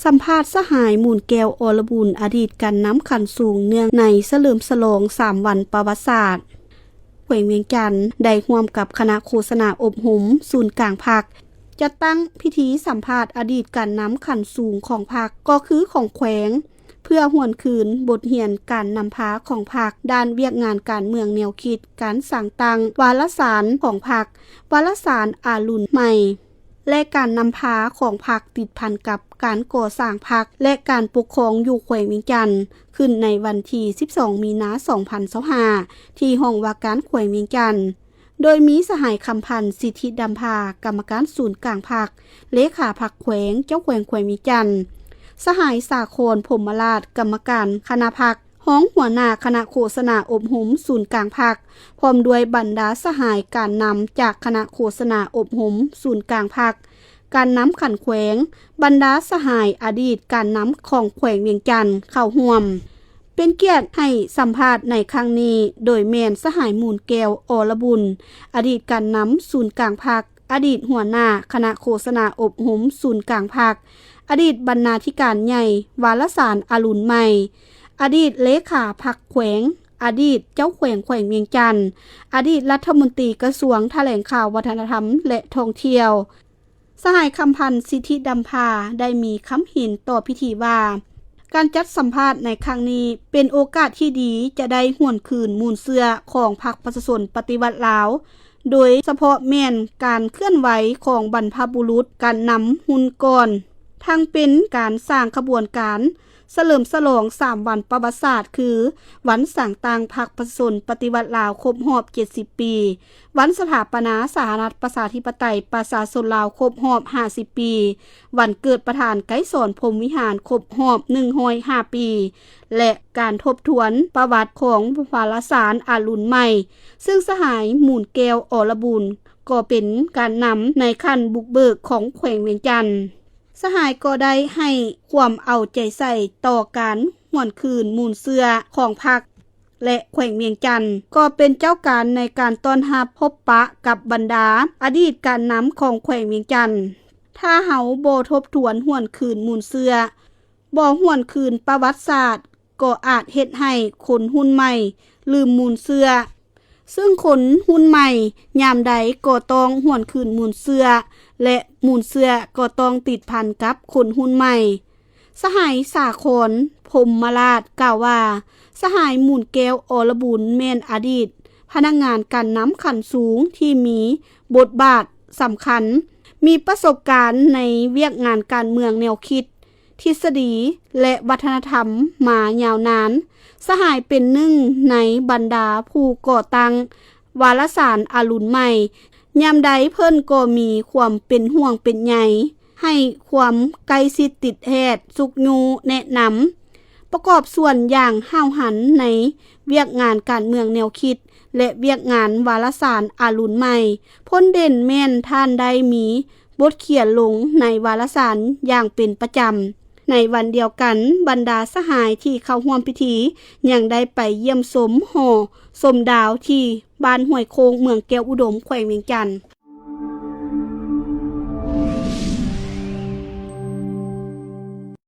ສຳພາດສະຫາຍ ມູນແກ້ວ ອລະບຸນ ອະດີດການນຳຂັ້ນສູງ ເນື່ອງໃນສະເຫຼີມສະຫຼອງສາມວັນປະຫວັດສາດ. ແຂວງວຽງຈັນໄດ້ຮ່ວມກັບຄະນະໂຄສະນາອົບຮົມສູນກາງພັກ ຈັດຕັ້ງພິທີສຳພາດອະດີດການນຳຂັ້ນສູງຂອງພັກ ກໍຄືຂອງແຂວງ ເພື່ອຫວນຄືນບົດຮຽນການນຳພາຂອງພັກ ດ້ານວຽກງານການເມືອງແນວຄິດ, ການສ້າງຕັ້ງວາລະສານຂອງພັກ, ວາລະສານອາລຸນໃໝ່ ແລະ ການນຳພາຂອງພັກຕິດພັນກັບການກໍ່ສ້າງພັກ ແລະ ການປົກຄອງຢູ່ແຂວງວຽງຈັນ ຂຶ້ນໃນວັນທີສິບສອງ ມີນາ ສອງພັນຊາວຫ້າ ທີ່ຫ້ອງວ່າການແຂວງວຽງຈັນ ໂດຍມີສະຫາຍ ຄຳພັນ ສິດທິດຳພາ ກຳມະການສູນກາງພັກ, ເລຂາພັກແຂວງ, ເຈົ້າແຂວງແຂວງວຽງຈັນ, ສະຫາຍ ສາຄອນ ພົມມະລາດ ກຳມະການຄະນະພັກ, ຮອງຫົວໜ້າຄະນະໂຄສະນາອົບຮົມສູນກາງພັກ, ພ້ອມດ້ວຍບັນດາສະຫາຍການນຳຈາກຄະນະໂຄສະນາອົບຮົມສູນກາງພັກ, ການນຳຂັ້ນແຂວງ, ບັນດາສະຫາຍອະດີດການນຳຂອງແຂວງວຽງຈັນເຂົ້າຮ່ວມ. ເປັນກຽດໃຫ້ສຳພາດໃນຄັ້ງນີ້ ໂດຍແມ່ນສະຫາຍ ມູນແກ້ວ ອລະບຸນ ອະດີດການນຳສູນກາງພັກ, ອະດີດຫົວໜ້າຄະນະໂຄສະນາອົບຮົມສູນກາງພັກ, ອະດີດບັນນາທິການໃຫຍ່ວາລະສານອາລຸນໃໝ່, ອະດີດເລຂາພັກແຂວງ, ອະດີດເຈົ້າແຂວງແຂວງວຽງຈັນ, ອະດີດລັດຖະມົນຕີກະຊວງຖະແຫຼງຂ່າວ, ວັດທະນະທຳ ແລະ ທ່ອງທ່ຽວ. ສະຫາຍ ຄຳພັນ ສິດທິດຳພາ ໄດ້ມີຄຳເຫັນຕໍ່ພິທີວ່າ ການຈັດສຳພາດໃນຄັ້ງນີ້ ເປັນໂອກາດທີ່ດີຈະໄດ້ຫວນຄືນມູນເຊື້ອຂອງພັກປະຊາຊົນປະຕິວັດລາວ, ໂດຍສະເພາະແມ່ນການເຄື່ອນໄຫວຂອງບັນພະບຸລຸດການນຳຮຸ່ນກ່ອນ, ທັງເປັນການສ້າງຂະບວນການ ສະເຫຼີມສະຫຼອງສາມວັນປະຫວັດສາດ ຄື ວັນສ້າງຕັ້ງພັກປະຊາຊົນປະຕິວັດລາວຄົບຮອບເຈັດສິບປີ, ວັນສະຖາປະນາສາທາລະນະລັດປະຊາທິປະໄຕປະຊາຊົນລາວຄົບຮອບຫ້າສິບປີ, ວັນເກີດປະທານໄກສອນ ພົມວິຫານ ຄົບຮອບໜຶ່ງຮ້ອຍຫ້າປີ ແລະ ການທົບທວນປະຫວັດຂອງວາລະສານອາລຸນໃໝ່, ເຊິ່ງສະຫາຍ ມູນແກ້ວ ອລະບຸນ ກໍເປັນການນຳໃນຂັ້ນບຸກເບີກຂອງແຂວງວຽງຈັນ. ສະຫາຍກໍໄດ້ໃຫ້ຄວາມເອົາໃຈໃສ່ຕໍ່ການຫວນຄືນມູນເຊື້ອຂອງພັກ ແລະ ແຂວງວຽງຈັນ ກໍເປັນເຈົ້າການໃນການຕ້ອນຮັບພົບປະກັບບັນດາອະດີດການນຳຂອງແຂວງວຽງຈັນ. ຖ້າເຮົາບໍ່ທົບທວນຫວນຄືນມູນເຊື້ອ, ບໍ່ຫວນຄືນປະຫວັດສາດ, ກໍອາດເຮັດໃຫ້ຄົນຮຸ່ນໃໝ່ລືມມູນເຊື້ອ. ເຊິ່ງຄົນຮຸ່ນໃໝ່ຍາມໃດກໍຕ້ອງຫວນຄືນມູນເຊື້ອ ແລະ ມູນເຊື້ອກໍຕ້ອງຕິດພັນກັບຄົນຮຸ່ນໃໝ່. ສະຫາຍ ສາຄອນ ພົມມະລາດ ກ່າວວ່າ ສະຫາຍ ມູນແກ້ວ ອລະບຸນ ແມ່ນອະດີດພະນັກງານການນຳຂັ້ນສູງທີ່ມີບົດບາດສຳຄັນ, ມີປະສົບການໃນວຽກງານການເມືອງແນວຄິດ, ທິດສະດີ ແລະ ວັດທະນະທຳມາຍາວນານ. ສະຫາຍເປັນໜຶ່ງໃນບັນດາຜູ້ກໍ່ຕັ້ງວາລະສານອາລຸນໃໝ່. ຍາມໃດເພິ່ນກໍມີຄວາມເປັນຫ່ວງເປັນໃຍ, ໃຫ້ຄວາມໃກ້ຊິດຕິດແທດ, ຊຸກຍູ້ແນະນຳ, ປະກອບສ່ວນຢ່າງຫ້າວຫັນໃນວຽກງານການເມືອງແນວຄິດ ແລະ ວຽກງານວາລະສານອາລຸນໃໝ່. ພົ້ນເດັ່ນແມ່ນທ່ານໄດ້ມີ ບົດຂຽນລົງໃນວາລະສານຢ່າງເປັນປະຈຳ. ໃນວັນດຽວກັນ, ບັນດາສະຫາຍທີ່ເຂົ້າຮ່ວມພິທີຍັງໄດ້ໄປຢ້ຽມຊົມຫໍຊົມດາວທີ່ບ້ານຫ້ວຍໂຄ້ງ, ເມືອງແກ້ວອຸດົມ, ແຂວງວຽງຈັນ.